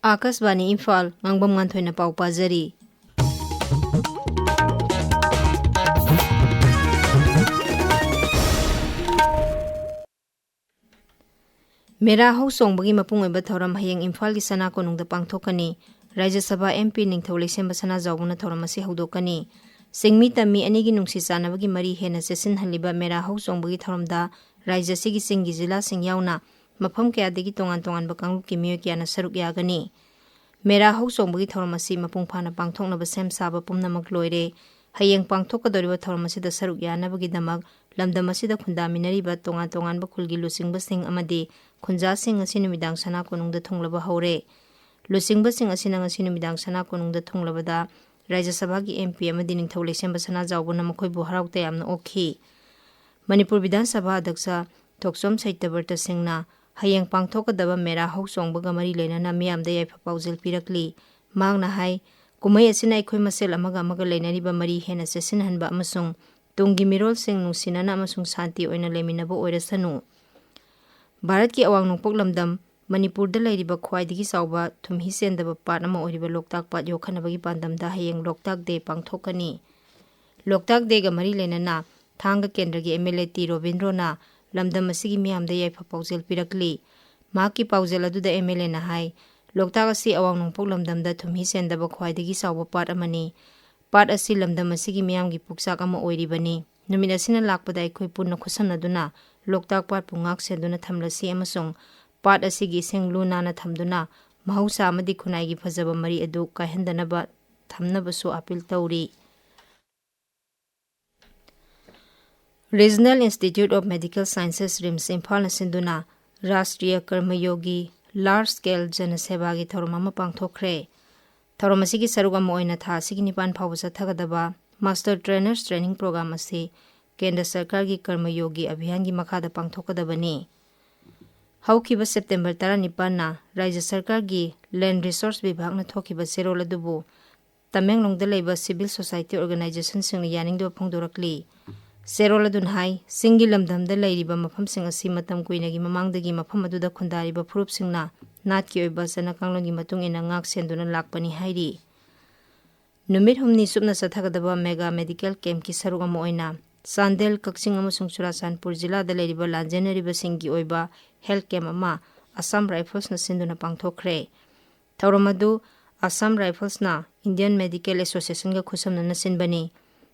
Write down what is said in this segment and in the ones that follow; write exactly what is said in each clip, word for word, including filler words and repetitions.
ꯑꯥꯀꯥꯁꯕꯥꯅꯤ ꯏꯝꯐꯥꯜ, ꯉꯥꯡꯕꯝ ꯉꯥꯟꯊꯣꯏꯅ ꯄꯥꯎ ꯄꯥꯖꯔꯤ꯫ ꯃꯦꯔꯥ ꯍꯧ ꯆꯣꯡꯕꯒꯤ ꯃꯄꯨꯡ ꯑꯣꯏꯕ ꯊꯧꯔꯝ ꯍꯌꯦꯡ ꯏꯝꯐꯥꯜꯒꯤ ꯁꯅꯥ ꯀꯣꯅꯨꯡꯗ ꯄꯥꯡꯊꯣꯛꯀꯅꯤ꯫ ꯔꯥꯖ꯭ꯌ ꯁꯚꯥ M P ꯅꯤꯡꯊꯧ ꯂꯩꯁꯦꯝꯕ ꯁꯅꯥꯖꯥꯎꯕꯅ ꯊꯧꯔꯝ ꯑꯁꯤ ꯍꯧꯗꯣꯛꯀꯅꯤ꯫ ꯆꯤꯡꯃꯤ ꯇꯝꯃꯤ ꯑꯅꯤꯒꯤ ꯅꯨꯡꯁꯤ ꯆꯥꯟꯅꯕꯒꯤ ꯃꯔꯤ ꯍꯦꯟꯅ ꯆꯦꯠꯁꯤꯟꯍꯜꯂꯤꯕ ꯃꯦꯔꯥ ꯍꯧ ꯆꯣꯡꯕꯒꯤ ꯊꯧꯔꯝꯗ ꯔꯥꯖ꯭ꯌ ꯑꯁꯤꯒꯤ ꯆꯤꯡꯒꯤ ꯖꯤꯂꯥꯁꯤꯡ ꯌꯥꯎꯅ ꯃꯐꯝ ꯀꯌꯥꯗꯒꯤ ꯇꯣꯉꯥꯟ ꯇꯣꯉꯥꯟꯕ ꯀꯥꯡꯂꯨꯞꯀꯤ ꯃꯤꯑꯣꯏ ꯀꯌꯥꯅ ꯁꯔꯨꯛ ꯌꯥꯒꯅꯤ꯫ ꯃꯦꯔꯥ ꯍꯧ ꯆꯣꯡꯕꯒꯤ ꯊꯧꯔꯝ ꯑꯁꯤ ꯃꯄꯨꯡ ꯐꯥꯅ ꯄꯥꯡꯊꯣꯛꯅꯕ ꯁꯦꯝ ꯁꯥꯕ ꯄꯨꯝꯅꯃꯛ ꯂꯣꯏꯔꯦ꯫ ꯍꯌꯦꯡ ꯄꯥꯡꯊꯣꯛꯀꯗꯧꯔꯤꯕ ꯊꯧꯔꯝ ꯑꯁꯤꯗ ꯁꯔꯨꯛ ꯌꯥꯅꯕꯒꯤꯗꯃꯛ ꯂꯝꯗꯝ ꯑꯁꯤꯗ ꯈꯨꯟꯗꯥꯃꯤꯟꯅꯔꯤꯕ ꯇꯣꯉꯥꯟ ꯇꯣꯉꯥꯟꯕ ꯈꯨꯜꯒꯤ ꯂꯨꯆꯤꯡꯕꯁꯤꯡ ꯑꯃꯗꯤ ꯈꯨꯟꯖꯥꯁꯤꯡ ꯉꯁꯤ ꯅꯨꯃꯤꯗꯥꯡ ꯁꯅꯥ ꯀꯣꯅꯨꯡꯗ ꯊꯨꯡꯂꯕ ꯍꯧꯔꯦ꯫ ꯂꯨꯆꯤꯡꯕꯁꯤꯡ ꯑꯁꯤꯅ ꯉꯁꯤ ꯅꯨꯃꯤꯗꯥꯡ ꯁꯅꯥ ꯀꯣꯅꯨꯡꯗ ꯊꯨꯡꯂꯕꯗ ꯔꯥꯖ꯭ꯌ ꯁꯚꯥꯒꯤ M P ꯑꯃꯗꯤ ꯅꯤꯡꯊꯧ ꯂꯩꯁꯦꯝꯕ ꯁꯅꯥꯖꯥꯎꯕꯅ ꯃꯈꯣꯏꯕꯨ ꯍꯔꯥꯎ ꯇꯌꯥꯝꯅ ꯑꯣꯛꯈꯤ꯫ ꯃꯅꯤꯄꯨꯔ ꯕꯤꯙꯥꯟ ꯁꯚꯥ ꯑꯗ꯭ꯌꯛꯁ ꯊꯣꯛꯆꯣꯝ ꯁꯩꯇꯕ꯭ꯔꯇ ꯁꯤꯡꯅ ꯍꯌꯦꯡ ꯄꯥꯡꯊꯣꯛꯀꯗꯕ ꯃꯦꯔꯥ ꯍꯧ ꯆꯣꯡꯕꯒ ꯃꯔꯤ ꯂꯩꯅꯅ ꯃꯤꯌꯥꯝꯗ ꯌꯥꯏꯐ ꯄꯥꯎꯖꯦꯜ ꯄꯤꯔꯛꯂꯤ꯫ ꯃꯍꯥꯛꯅ ꯍꯥꯏ, ꯀꯨꯝꯍꯩ ꯑꯁꯤꯅ ꯑꯩꯈꯣꯏ ꯃꯁꯦꯜ ꯑꯃꯒ ꯑꯃꯒ ꯂꯩꯅꯔꯤꯕ ꯃꯔꯤ ꯍꯦꯟꯅ ꯆꯦꯠꯁꯤꯟꯍꯟꯕ ꯑꯃꯁꯨꯡ ꯇꯨꯡꯒꯤ ꯃꯤꯔꯣꯜꯁꯤꯡ ꯅꯨꯡꯁꯤꯅꯅ ꯑꯃꯁꯨꯡ ꯁꯥꯟꯇꯤ ꯑꯣꯏꯅ ꯂꯩꯃꯤꯟꯅꯕ ꯑꯣꯏꯔꯁꯅꯨ꯫ ꯚꯥꯔꯠꯀꯤ ꯑꯋꯥꯡ ꯅꯣꯡꯄꯣꯛ ꯂꯝꯗꯝ ꯃꯅꯤꯄꯨꯔꯗ ꯂꯩꯔꯤꯕ ꯈ꯭ꯋꯥꯏꯗꯒꯤ ꯆꯥꯎꯕ ꯊꯨꯝꯍꯤ ꯆꯦꯟꯗꯕ ꯄꯥꯠ ꯑꯃ ꯑꯣꯏꯔꯤꯕ ꯂꯣꯛꯇꯥꯛ ꯄꯥꯠ ꯌꯣꯛꯈꯠꯅꯕꯒꯤ ꯄꯥꯟꯗꯝꯗ ꯍꯌꯦꯡ ꯂꯣꯛꯇꯥꯛ ꯗꯦ ꯄꯥꯡꯊꯣꯛꯀꯅꯤ꯫ ꯂꯣꯛꯇꯥꯛ ꯗꯦꯒ ꯃꯔꯤ ꯂꯩꯅꯅ ꯊꯥꯡꯒ ꯀꯦꯟꯗ꯭ꯔꯒꯤ M L A ꯇꯤ ꯔꯣꯕꯤꯟꯗ꯭ꯔꯣꯅ ꯂꯝꯗꯝ ꯑꯁꯤꯒꯤ ꯃꯤꯌꯥꯝꯗ ꯌꯥꯏꯐ ꯄꯥꯎꯖꯦꯜ ꯄꯤꯔꯛꯂꯤ꯫ ꯃꯍꯥꯛꯀꯤ ꯄꯥꯎꯖꯦꯜ ꯑꯗꯨꯗ M L Aꯅ ꯍꯥꯏ, ꯂꯣꯛꯇꯥꯛ ꯑꯁꯤ ꯑꯋꯥꯡ ꯅꯣꯡꯄꯣꯛ ꯂꯝꯗꯝꯗ ꯊꯨꯝꯍꯤ ꯆꯦꯟꯗꯕ ꯈ꯭ꯋꯥꯏꯗꯒꯤ ꯆꯥꯎꯕ ꯄꯥꯠ ꯑꯃꯅꯤ꯫ ꯄꯥꯠ ꯑꯁꯤ ꯂꯝꯗꯝ ꯑꯁꯤꯒꯤ ꯃꯤꯌꯥꯝꯒꯤ ꯄꯨꯛꯆꯥꯛ ꯑꯃ ꯑꯣꯏꯔꯤꯕꯅꯤ꯫ ꯅꯨꯃꯤꯠ ꯑꯁꯤꯅ ꯂꯥꯛꯄꯗ ꯑꯩꯈꯣꯏ ꯄꯨꯟꯅ ꯈꯨꯠꯁꯝꯅꯗꯨꯅ ꯂꯣꯛꯇꯥꯛ ꯄꯥꯠꯄꯨ ꯉꯥꯛ ꯁꯦꯟꯗꯨꯅ ꯊꯝꯂꯁꯤ ꯑꯃꯁꯨꯡ ꯄꯥꯠ ꯑꯁꯤꯒꯤ ꯏꯁꯤꯡ ꯂꯨ ꯅꯥꯟꯅ ꯊꯝꯗꯨꯅ ꯃꯍꯧꯁꯥ ꯑꯃꯗꯤ ꯈꯨꯟꯅꯥꯏꯒꯤ ꯐꯖꯕ ꯃꯔꯤ ꯑꯗꯨ ꯀꯥꯏꯍꯟꯗꯅꯕ ꯊꯝꯅꯕꯁꯨ ꯑꯥꯄꯤꯜ ꯇꯧꯔꯤ꯫ Regional Institute of Medical Sciences, RIMS, ꯏꯝꯐꯥꯜꯅ ꯁꯤꯟꯗꯨꯅ ꯔꯥꯁꯇ꯭ꯔꯤꯌ ꯀꯔꯃꯌꯣꯒꯤ Large Scale ꯖꯅ ꯁꯦꯕꯥꯒꯤ ꯊꯧꯔꯝ ꯑꯃ ꯄꯥꯡꯊꯣꯛꯈ꯭ꯔꯦ꯫ ꯊꯧꯔꯝ ꯑꯁꯤꯒꯤ ꯁꯔꯨꯛ ꯑꯃ ꯑꯣꯏꯅ ꯊꯥ ꯑꯁꯤꯒꯤ ꯅꯤꯄꯥꯟ ꯐꯥꯎꯕ ꯆꯠꯊꯒꯗꯕ Master Trainers Training Program ꯑꯁꯤ ꯀꯦꯟꯗ꯭ꯔ ꯁꯔꯀꯥꯔꯒꯤ ꯀꯔꯃꯌꯣꯒꯤ ꯑꯚꯤꯌꯥꯟꯒꯤ ꯃꯈꯥꯗ ꯄꯥꯡꯊꯣꯛꯀꯗꯕꯅꯤ꯫ ꯍꯧꯈꯤꯕ ꯁꯦꯞꯇꯦꯝꯕꯔ ꯇꯔꯥꯅꯤꯄꯥꯟꯅ ꯔꯥꯖ꯭ꯌ ꯁꯔꯀꯥꯔꯒꯤ Land Resource ꯕꯤꯚꯥꯒꯅ ꯊꯣꯛꯈꯤꯕ ꯆꯦꯔꯣꯜ ꯑꯗꯨꯕꯨ ꯇꯃꯦꯡꯂꯣꯡꯗ ꯂꯩꯕ civil society organizationꯁꯤꯡꯅ ꯌꯥꯅꯤꯡꯗꯕ ꯐꯣꯡꯗꯣꯔꯛꯂꯤ꯫ ꯆꯦꯔꯣꯜ ꯑꯗꯨꯅ ꯍꯥꯏ, ꯆꯤꯡꯒꯤ ꯂꯝꯗꯝꯗ ꯂꯩꯔꯤꯕ ꯃꯐꯝꯁꯤꯡ ꯑꯁꯤ ꯃꯇꯝ ꯀꯨꯏꯅꯒꯤ ꯃꯃꯥꯡꯗꯒꯤ ꯃꯐꯝ ꯑꯗꯨꯗ ꯈꯨꯟꯗꯥꯔꯤꯕ ꯐꯨꯔꯨꯞꯁꯤꯡꯅ ꯅꯥꯠꯀꯤ ꯑꯣꯏꯕ ꯆꯠꯅ ꯀꯥꯡꯂꯣꯟꯒꯤ ꯃꯇꯨꯡ ꯏꯟꯅ ꯉꯥꯛ ꯁꯦꯟꯗꯨꯅ ꯂꯥꯛꯄꯅꯤ ꯍꯥꯏꯔꯤ꯫ ꯅꯨꯃꯤꯠ ꯍꯨꯝꯅꯤ ꯆꯨꯞꯅ ꯆꯠꯊꯒꯗꯕ ꯃꯦꯒꯥ ꯃꯦꯗꯤꯀꯦꯜ ꯀꯦꯝꯞꯀꯤ ꯁꯔꯨꯛ ꯑꯃ ꯑꯣꯏꯅ ꯆꯥꯟꯗꯦꯜ, ꯀꯛꯆꯤꯡ ꯑꯃꯁꯨꯡ ꯆꯨꯔꯥꯆꯥꯟꯄꯨꯔ ꯖꯤꯂꯥꯗ ꯂꯩꯔꯤꯕ ꯂꯥꯟꯖꯦꯟꯅꯔꯤꯕꯁꯤꯡꯒꯤ ꯑꯣꯏꯕ ꯍꯦꯜꯊ ꯀꯦꯝꯞ ꯑꯃ ꯑꯁꯥꯝ ꯔꯥꯏꯐꯜꯁꯅ ꯁꯤꯟꯗꯨꯅ ꯄꯥꯡꯊꯣꯛꯈ꯭ꯔꯦ꯫ ꯊꯧꯔꯝ ꯑꯗꯨ ꯑꯁꯥꯝ ꯔꯥꯏꯐꯜꯁꯅ ꯏꯟꯗꯤꯌꯟ ꯃꯦꯗꯤꯀꯦꯜ ꯑꯦꯁꯣꯁꯤꯌꯦꯁꯟꯒ ꯈꯨꯠꯁꯝꯅꯅ ꯁꯤꯟꯕꯅꯤ꯫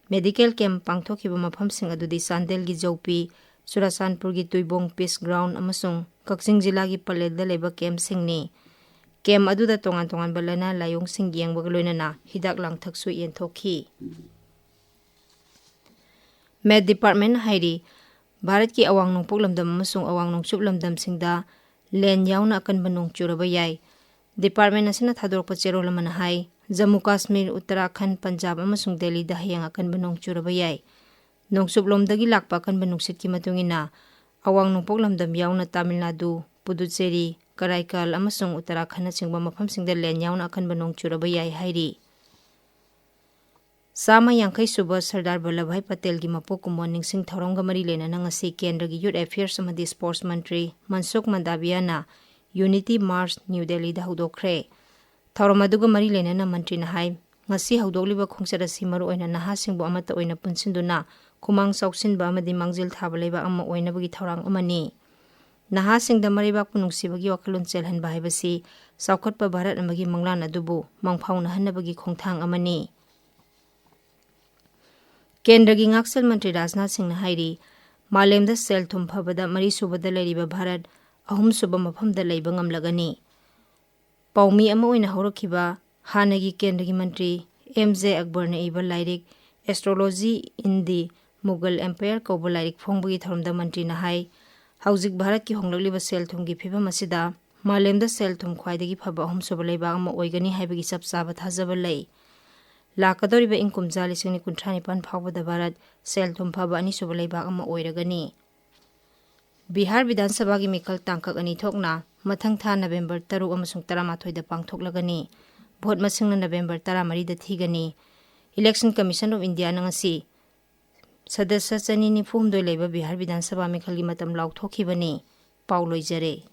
ꯃꯦꯗꯤꯀꯦꯜ ꯀꯦꯝꯞ ꯄꯥꯡꯊꯣꯛꯈꯤꯕ ꯃꯐꯝꯁꯤꯡ ꯑꯗꯨꯗꯤ ꯆꯥꯟꯗꯦꯜꯒꯤ ꯖꯧꯄꯤ, ꯆꯨꯔꯥꯆꯥꯟꯄꯨꯔꯒꯤ ꯇꯨꯏꯕꯣꯡ ꯄꯤꯁ ꯒ꯭ꯔꯥꯎꯟ ꯑꯃꯁꯨꯡ ꯀꯛꯆꯤꯡ ꯖꯤꯂꯥꯒꯤ ꯄꯂꯦꯜꯗ ꯂꯩꯕ ꯀꯦꯝꯞꯁꯤꯡꯅꯤ꯫ ꯀꯦꯝꯞ ꯑꯗꯨꯗ ꯇꯣꯉꯥꯟ ꯇꯣꯉꯥꯟꯕ ꯂꯥꯏꯅꯥ ꯂꯥꯏꯑꯣꯡꯁꯤꯡ ꯌꯦꯡꯕꯒ ꯂꯣꯏꯅꯅ ꯍꯤꯗꯥꯛ ꯂꯥꯡꯊꯛꯁꯨ ꯌꯦꯟꯊꯣꯛꯈꯤ꯫ ꯃꯦꯠ ꯗꯤꯄꯥꯔꯠꯃꯦꯟꯠ ꯍꯥꯏꯔꯤ, ꯚꯥꯔꯠꯀꯤ ꯑꯋꯥꯡ ꯅꯣꯡꯄꯣꯛ ꯂꯝꯗꯝ ꯑꯃꯁꯨꯡ ꯑꯋꯥꯡ ꯅꯣꯡꯆꯨꯞ ꯂꯝꯗꯝꯁꯤꯡꯗ ꯂꯦꯟ ꯌꯥꯎꯅ ꯑꯀꯟꯕ ꯅꯣꯡ ꯆꯨꯔꯕ ꯌꯥꯏ꯫ ꯗꯤꯄꯥꯔꯠꯃꯦꯟꯠ ꯑꯁꯤꯅ ꯊꯥꯗꯣꯔꯛꯄ ꯆꯦꯔꯣꯜ ꯑꯃꯅ ꯍꯥꯏ, ꯖꯝꯃꯨ ꯀꯥꯁꯃꯤꯔ, ꯎꯠꯇꯔꯥꯈꯟꯗ, ꯄꯟꯖꯥꯕ ꯑꯃꯁꯨꯡ ꯗꯦꯜꯂꯤꯗ ꯍꯌꯦꯡ ꯑꯀꯟꯕ ꯅꯣꯡ ꯆꯨꯔꯕ ꯌꯥꯏ꯫ ꯅꯣꯡꯆꯨꯞꯂꯣꯝꯗꯒꯤ ꯂꯥꯛꯄ ꯑꯀꯟꯕ ꯅꯨꯡꯁꯤꯠꯀꯤ ꯃꯇꯨꯡ ꯏꯟꯅ ꯑꯋꯥꯡ ꯅꯣꯡꯄꯣꯛ ꯂꯝꯗꯝ ꯌꯥꯎꯅ ꯇꯥꯃꯤꯜ ꯅꯥꯗꯨ, ꯄꯨꯗꯨꯆꯦꯔꯤ, ꯀꯔꯥꯏꯀꯥꯜ ꯑꯃꯁꯨꯡ ꯎꯠꯇꯔꯥꯈꯟꯗꯅꯆꯤꯡꯕ ꯃꯐꯝꯁꯤꯡꯗ ꯂꯦꯟ ꯌꯥꯎꯅ ꯑꯀꯟꯕ ꯅꯣꯡ ꯆꯨꯔꯕ ꯌꯥꯏ ꯍꯥꯏꯔꯤ꯫ ꯆꯥꯝꯃ ꯌꯥꯡꯈꯩ ꯁꯨꯕ ꯁꯔꯗꯥꯔ ꯚꯜꯂꯚꯚꯥꯏ ꯄꯇꯦꯜꯒꯤ ꯃꯄꯣꯛ ꯀꯨꯝꯑꯣꯟ ꯅꯤꯡꯁꯤꯡ ꯊꯧꯔꯝꯒ ꯃꯔꯤ ꯂꯩꯅꯅ ꯉꯁꯤ ꯀꯦꯟꯗ꯭ꯔꯒꯤ ꯌꯨꯊ ꯑꯦꯐꯤꯌꯔꯁ ꯑꯃꯗꯤ ꯁ꯭ꯄꯣꯔꯠꯁ ꯃꯟꯇ꯭ꯔꯤ ꯃꯟꯁꯨꯈ ꯃꯟꯗꯥꯚꯤꯌꯥꯅ ꯌꯨꯅꯤꯇꯤ ꯃꯥꯔꯆ ꯅ꯭ꯌꯨ ꯗꯦꯜꯂꯤꯗ ꯍꯧꯗꯣꯛꯈ꯭ꯔꯦ꯫ ꯊꯧꯔꯝ ꯑꯗꯨꯒ ꯃꯔꯤ ꯂꯩꯅꯅ ꯃꯟꯇ꯭ꯔꯤꯅ ꯍꯥꯏ, ꯉꯁꯤ ꯍꯧꯗꯣꯛꯂꯤꯕ ꯈꯣꯡꯆꯠ ꯑꯁꯤ ꯃꯔꯨꯑꯣꯏꯅ ꯅꯍꯥꯁꯤꯡꯕꯨ ꯑꯃꯠꯇ ꯑꯣꯏꯅ ꯄꯨꯟꯁꯤꯟꯗꯨꯅ ꯈꯨꯃꯥꯡ ꯆꯥꯎꯁꯤꯟꯕ ꯑꯃꯗꯤ ꯃꯥꯡꯖꯤꯜ ꯊꯥꯕ ꯂꯩꯕꯥꯛ ꯑꯃ ꯑꯣꯏꯅꯕꯒꯤ ꯊꯧꯔꯥꯡ ꯑꯃꯅꯤ꯫ ꯅꯍꯥꯁꯤꯡꯗ ꯃꯔꯩꯕꯥꯛꯄꯨ ꯅꯨꯡꯁꯤꯕꯒꯤ ꯋꯥꯈꯜꯂꯣꯟ ꯆꯦꯜꯍꯟꯕ ꯍꯥꯏꯕꯁꯤ ꯆꯥꯎꯈꯠꯄ ꯚꯥꯔꯠ ꯑꯃꯒꯤ ꯃꯪꯂꯥꯟ ꯑꯗꯨꯕꯨ ꯃꯪꯐꯥꯎꯅꯍꯟꯅꯕꯒꯤ ꯈꯣꯡꯊꯥꯡ ꯑꯃꯅꯤ꯫ ꯀꯦꯟꯗ꯭ꯔꯒꯤ ꯉꯥꯛꯁꯦꯜ ꯃꯟꯇ꯭ꯔꯤ ꯔꯥꯖꯅꯥꯊ ꯁꯤꯡꯅ ꯍꯥꯏꯔꯤ, ꯃꯥꯂꯦꯝꯗ ꯁꯦꯜ ꯊꯨꯝ ꯐꯕꯗ ꯃꯔꯤꯁꯨꯕꯗ ꯂꯩꯔꯤꯕ ꯚꯥꯔꯠ ꯑꯍꯨꯝꯁꯨꯕ ꯃꯐꯝꯗ ꯂꯩꯕ ꯉꯝꯂꯒꯅꯤ꯫ ꯄꯥꯎꯃꯤ ꯑꯃ ꯑꯣꯏꯅ ꯍꯧꯔꯛꯈꯤꯕ ꯍꯥꯟꯅꯒꯤ ꯀꯦꯟꯗ꯭ꯔꯒꯤ ꯃꯟꯇ꯭ꯔꯤ ꯑꯦꯝ ꯖꯦ ꯑꯛꯕꯔꯅ ꯏꯕ ꯂꯥꯏꯔꯤꯛ Astrology in the Mughal Empire ꯀꯧꯕ ꯂꯥꯏꯔꯤꯛ ꯐꯣꯡꯕꯒꯤ ꯊꯧꯔꯝꯗ ꯃꯟꯇ꯭ꯔꯤꯅ ꯍꯥꯏ, ꯍꯧꯖꯤꯛ ꯚꯥꯔꯠꯀꯤ ꯍꯣꯡꯂꯛꯂꯤꯕ ꯁꯦꯜ ꯊꯨꯝꯒꯤ ꯐꯤꯕꯝ ꯑꯁꯤꯗ ꯃꯥꯂꯦꯝꯗ ꯁꯦꯜ ꯊꯨꯝ ꯈ꯭ꯋꯥꯏꯗꯒꯤ ꯐꯕ ꯑꯍꯨꯝꯁꯨꯕ ꯂꯩꯕꯥꯛ ꯑꯃ ꯑꯣꯏꯒꯅꯤ ꯍꯥꯏꯕꯒꯤ ꯆꯞ ꯆꯥꯕ ꯊꯥꯖꯕ ꯂꯩ꯫ ꯂꯥꯛꯀꯗꯧꯔꯤꯕ ꯏꯪ ꯀꯨꯝꯖꯥ ꯂꯤꯁꯤꯡ ꯑꯅꯤ ꯀꯨꯟꯊ꯭ꯔꯥ ꯅꯤꯄꯥꯟ ꯐꯥꯎꯕꯗ ꯚꯥꯔꯠ ꯁꯦꯜ ꯊꯨꯝ ꯐꯕ ꯑꯅꯤꯁꯨꯕ ꯂꯩꯕꯥꯛ ꯑꯃ ꯑꯣꯏꯔꯒꯅꯤ꯫ ꯕꯤꯍꯥꯔ ꯕꯤꯙꯥꯟ ꯁꯚꯥꯒꯤ ꯃꯤꯈꯜ ꯇꯥꯡꯀꯛ ꯑꯅꯤ ꯊꯣꯛꯅ ꯃꯊꯪ ꯊꯥ ꯅꯕꯦꯝꯕꯔ ꯇꯔꯨꯛ ꯑꯃꯁꯨꯡ ꯇꯔꯥꯃꯥꯊꯣꯏꯗ ꯄꯥꯡꯊꯣꯛꯂꯒꯅꯤ꯫ ꯚꯣꯠ ꯃꯁꯤꯡꯅ ꯅꯕꯦꯝꯕꯔ ꯇꯔꯥꯃꯔꯤꯗ ꯊꯤꯒꯅꯤ꯫ Election Commission of Indiaꯅ ꯉꯁꯤ ꯁꯗꯁ꯭ꯌ ꯆꯅꯤ ꯅꯤꯐꯨ ꯍꯨꯝꯗꯣꯏ ꯂꯩꯕ ꯕꯤꯍꯥꯔ ꯕꯤꯙꯥꯟ ꯁꯚꯥ ꯃꯤꯈꯜꯒꯤ ꯃꯇꯝ ꯂꯥꯎꯊꯣꯛꯈꯤꯕꯅꯤ꯫ ꯄꯥꯎ ꯂꯣꯏꯖꯔꯦ꯫